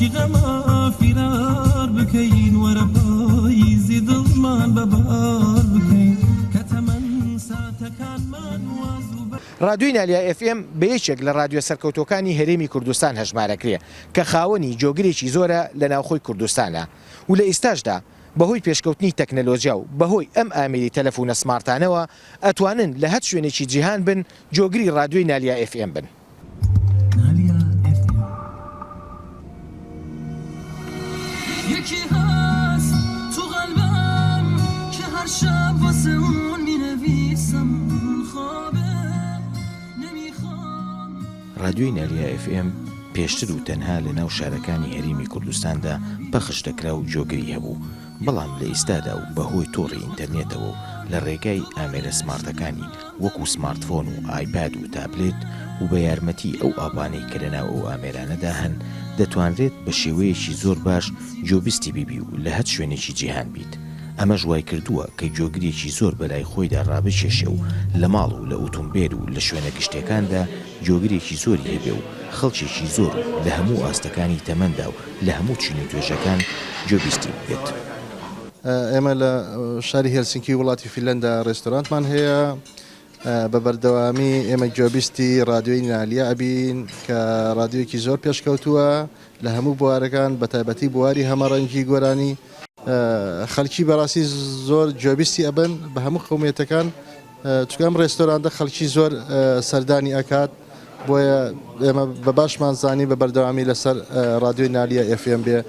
هەرچی غەمە فیرار بکەین وەرە پاییزی دڵمان بە بار بکەین کە تەمەن ساتەکانمان واز و بە. ڕادیۆی نالیا ئێف ئێم بە یەکێک لە ڕادیۆ سەرکەوتووەکانی هەرێمی کوردستان هەژمارەکرێ کە خاوەنی جۆگرێکی زۆرە لە ناوخۆی کوردستانا و لە ئیستاشدا بەهۆی پێشکەوتنی تەکنەلۆجیا و بەهۆی ئەم ئامێری تەلەفونە سماڕتانەوە ئەتوانن لە هەچ شوێنێکی جیهان بن جۆگری ڕادیۆی نالیا ئێف ئێم بن. نالیا ئێف ئێم. یەکی هەست تو قەلبم کە هەر شەب واسە ئون مینەویسم خوابە نەمیخوام. ڕادیۆی نالیا ئێف ئێم پێشتر و تەنها لە ناو شارەکانی هەریمی کوردستاندا پەخش دەکرا و جۆگری هەبوو، بەڵام لە ئیستادا و بە هۆی تۆڕی ئینتەرنێتەوە و لە ڕێگای ئامێرە سماڕتەکانی وەکو سمارتفۆن و ئایپاد و تابلێت و بە یارمەتی ئەو ئاپانەی کە لە ناو ئەو ئامێرانەدا هەن دەتوانرێت بە شێوەیەکی زۆر باش گوێبیستی ببی و لە هەچ شوێنێکی جیهان بیت ئەمەش وایکردووە کە گوێگرێکی زۆر بەلای خۆیدا ڕابکێشێ و لە ماڵ و لە ئوتومبێل و لە شوێنە گشتیەکاندا گوێگرێکی زۆری هەبێ و خەڵکێکی زۆر و لە هەموو ئاستەکانی تەمەندا و لە هەموو چین و توێژەکان گوێبیستی ببێت. ئێمە لە شاری هێلسینکی وڵاتی فینلەندا ڕێستۆرانتمان هەیە. بە بەردەوامی ئێمە گوێبیستی ڕادیۆی نالیا ئەبین کە ڕادیۆیەکی زۆر پێشکەوتووە لە هەموو بوارەکان بە تایبەتی بواری هەمەڕەنگی گۆرانی. خەڵکی بەڕاستی زۆر گوێبیستی ئەبن بە هەموو قەومیەتەکان چونکە ئەم ڕێستۆرانتە خەڵکی زۆر سەردانی ئەکات بۆیە ئێمە بە باشمان زانی بە بەردەوامی لەسەر ڕادیۆی نالیا ئێف ئێم بێ.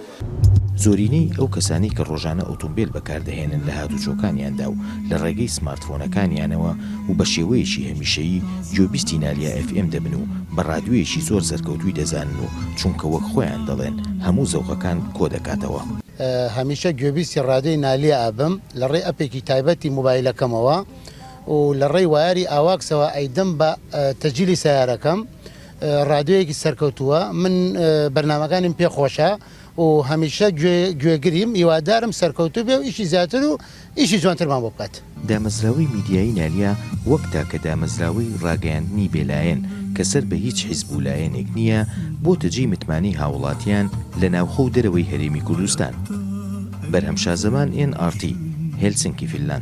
زۆرینەی ئەو کەسانەی کە ڕۆژانە ئۆتۆمبێل بەکاردەهێنن لە هاتوچۆکانیاندا و لە ڕێگەی سمارتفۆنەکانیانەوە و بە شێوەیەکی هەمیشەیی گوێبیستی نالیا ئێف ئێم دەبن و بە ڕادیۆیەکی زۆر سەرکەوتووی دەزانن و چونکە وەک خۆیان دەڵێن هەموو زەوقەکان کۆدەکاتەوە. هەمیشە گوێبیستی ڕادیۆی نالیا ئەبم لە ڕێی ئەپێکی تایبەتی مۆبایلەکەمەوە و لە ڕێی وایەری ئاواکسەوە ئەیدەم بە تەجیلی سەیارەکەم ڕادیۆیەکی سەرکەوتووە من بەرنامەکانیم پێ خۆشە و هەمیشە گوێگریم هیوادارم سەرکەوتوو بێ و ئیشی زیاتر و ئیشی جوانترمان بۆ بکات. دامەزراوەی میدیایی نالیا وەک تاکە دامەزراوەی ڕاگەیاندنی بێلایەن کە سەر بە هیچ حیزب و لایەنێک نییە، بۆتە جێی متمانەی هاووڵاتیان لە ناوخۆ و دەرەوەی هەرێمی کوردستان. بەرهەم شازەمان ئێن ئاڕ تی، هێلسنکی فینلاند.